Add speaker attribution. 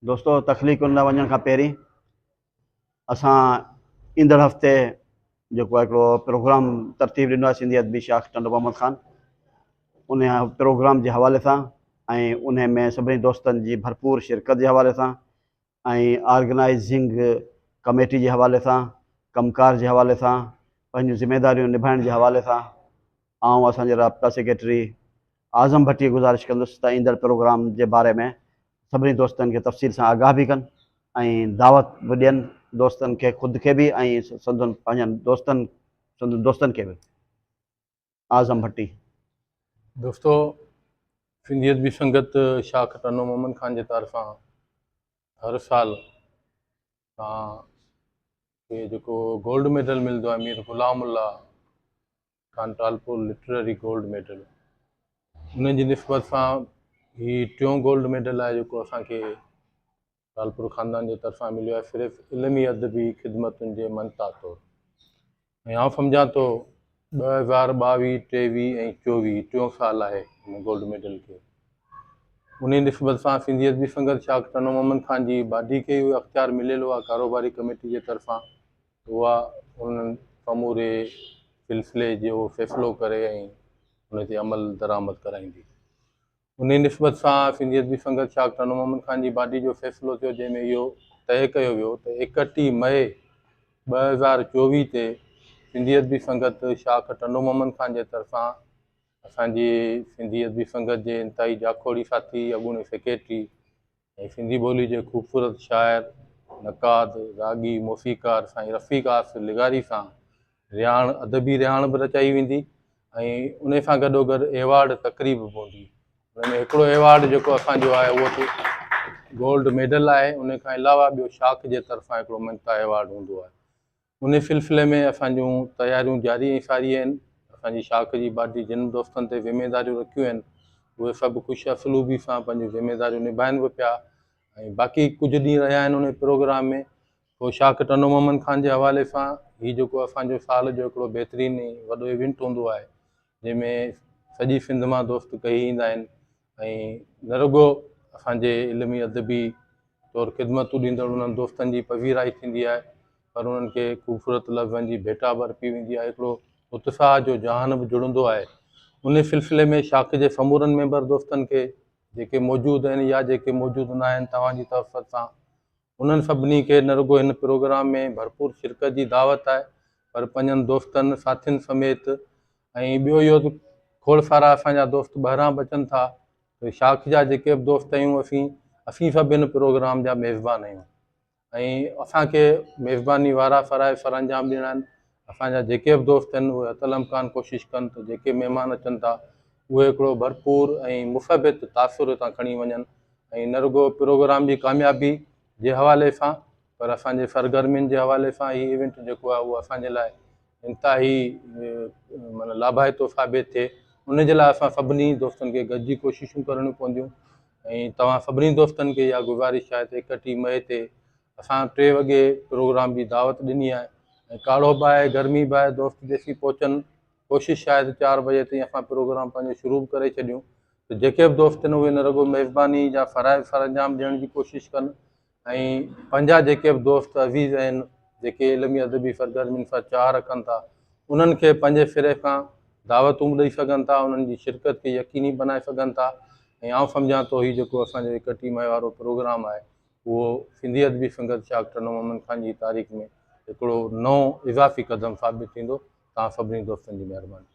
Speaker 1: دوستو تخليقن ڏانهن وڃڻ کان پهرين اسان ايندڙ هفتي جيڪو هڪڙو پروگرام ترتيب ڏنو آهي سنڌي ادبي شاخ ٽنڊو محمد خان ان پروگرام جي حوالي سان ۽ ان ۾ سڀني دوستن جي ڀرپور شرڪت جي حوالي سان ۽ آرگنائزنگ ڪميٽي جي حوالي سان ڪم ڪار جي حوالي سان پنهنجون ذميداريون نڀائڻ جي حوالي سان آئون اسان جي رابطا سيڪريٽري اعظم ڀٽي کي گذارش ڪندس ته ايندڙ پروگرام جي باري ۾ سڀني دوستن کي تفصيل سان آگاهه به ڪن ۽ دعوت به ڏين دوستن کي خود کي به ۽ سندن پنهنجن دوستن سندن دوستن کي به. اعظم ڀٽي.
Speaker 2: دوستو سنڌي ادبي سنگت شاخ ٽنڊو محمد خان جي طرفان هر سال تان کي جيڪو گولڊ ميڊل ملندو آهي Mir Ghulam Ullah Khan Talpur literary gold medal ان جي نسبت سان هي ٽيون گولڊ ميڊل آهي جيڪو اسان کي ٽالپور خاندان جي طرفان مليو آهي صرف علمي ادبي خدمتن جي مڃتا طور ۽ آئون سمجهان ٿو 2022، 23 ۽ 24 ٽيون سال آهي هن گولڊ ميڊل کي انهي نسبت سان سنڌي ادبي سنگت شاخ ٽنڊو محمد خان جي باڊي کي اهو اختيار مليل هو ڪاروباري ڪميٽي جي طرفان اها ان سموري سلسلي جو فيصلو ڪري ۽ ان تي عمل درآمد ڪرائيندي. انهي نسبت سان سنڌي ادبي سنگت شاخ ٽنڊو محمد خان جي باڊي جو فيصلو ٿيو جنهن ۾ اهو طئي ڪيو ويو ته 31 مئي 2024 تي سنڌي ادبي سنگت شاخ ٽنڊو محمد خان جي طرفان اسان جي سنڌي ادبي سنگت جي انتهائي جاکوڙي ساٿي اڳوڻي سيڪريٽري ۽ سنڌي ٻولي جي خوبصورت شاعر، نقاد، راڳي، موسيقار سائين رفيق آس لغاري سان رهاڻ ادبي رهاڻ به رچائي ويندي ۽ انهي سان گڏوگڏ ايوارڊ تقريب به هوندي. ان ۾ هڪڙو ايوارڊ جيڪو اسان جو آهي اهو ته گولڊ ميڊل آهي انهي کان علاوه ٻيو شاخ جي طرفان هڪڙو مڃتا ايوارڊ هوندو آهي. انهي سلسلي ۾ اسان جون تياريون جاري ۽ ساري آهن. اسان جي شاخ جي باڊي جن دوستن تي ذميداريون رکيون آهن، اهي سڀ خوش اسلوبي سان پنهنجون ذميداريون نڀائن به پيا ۽ باقي ڪجهه ڏينهن رهيا آهن انهي پروگرام ۾ سو شاخ ٽنڊو محمد خان جي حوالي سان هي جيڪو اسان جو سال جو هڪڙو بهترين ۽ وڏو ايونٽ هوندو آهي جنهن ۾ سڄي سنڌ مان دوست ڪهي ايندا آهن ۽ نه رڳو اسان جي علمي ادبي طور خدمتون ڏيندڙ انهن دوستن جي پذيرائي ٿيندي آهي پر انهن کي خوبصورت لفظن جي ڀيٽا به ارپي ويندي آهي هڪڙو اتساهه جو جهان به جڙندو آهي ان سلسلي ۾ شاخ جي سمورن ميمبر دوستن کي جيڪي موجود آهن يا جيڪي موجود نه آهن توهان جي توسط سان انهن سڀني کي نه رڳو هن پروگرام ۾ ڀرپور شرڪت جي دعوت آهي پر پنهنجن دوستن ساٿين سميت ۽ ٻيو اهو ته کوڙ سارا اسان جا دوست ٻاهران به اچن ٿا ته شاخ جا جيڪي به دوست آهيون اسين اسين سڀ هن پروگرام جا ميزبان آهيون ۽ اسان کي ميزباني وارا فرائض سرانجام ڏيڻا آهن اسان جا جيڪي به دوست آهن اهي حت الامڪان ڪوشش ڪن ته جيڪي مهمان اچن ٿا اهي هڪڙو ڀرپور ۽ مثبت تاثر هتان کڻي وڃن ۽ نه رڳو پروگرام جي ڪاميابي جي حوالي سان پر اسان جي سرگرمين جي حوالي سان هي ايونٽ جيڪو آهي اهو اسان جي لاء انتهائي معنيٰ لاڀائتو ثابت ٿئي ان جي لاء اسان سڀني دوستن کي گڏجي ڪوششون ڪرڻيون پونديون ۽ توهان سڀني دوستن کي اها گذارش آهي ته 31 مئي تي اسان 3 وڳي پروگرام جي دعوت ڏني آهي ۽ ڪاڙهو به آهي گرمي به آهي دوست جيسين پهچن ڪوشش آهي ته 4 بجي تائين اسان پروگرام پنهنجو شروع به ڪري ڇڏيون ته جيڪي به دوست آهن اهي نه رڳو ميزباني جا فرائض سرانجام ڏيڻ جي ڪوشش ڪن ۽ پنهنجا جيڪي به دوست عزيز آهن جيڪي علمي ادبي سرگرمين سان چاهه رکن ٿا انهن کي پنهنجي سري کان دعوتون به ڏئي سگهن ٿا انهن جي شرڪت کي يقيني بنائي سگهن ٿا ۽ آئون سمجهان ٿو هي جيڪو اسان جو 31 مئي وارو پروگرام آهي اهو سنڌي ادبي سنگت شاخ ٽنڊو محمد خان جي تاريخ ۾ هڪڙو نئون اضافي قدم ثابت ٿيندو. توهان سڀني دوستن جي مهرباني.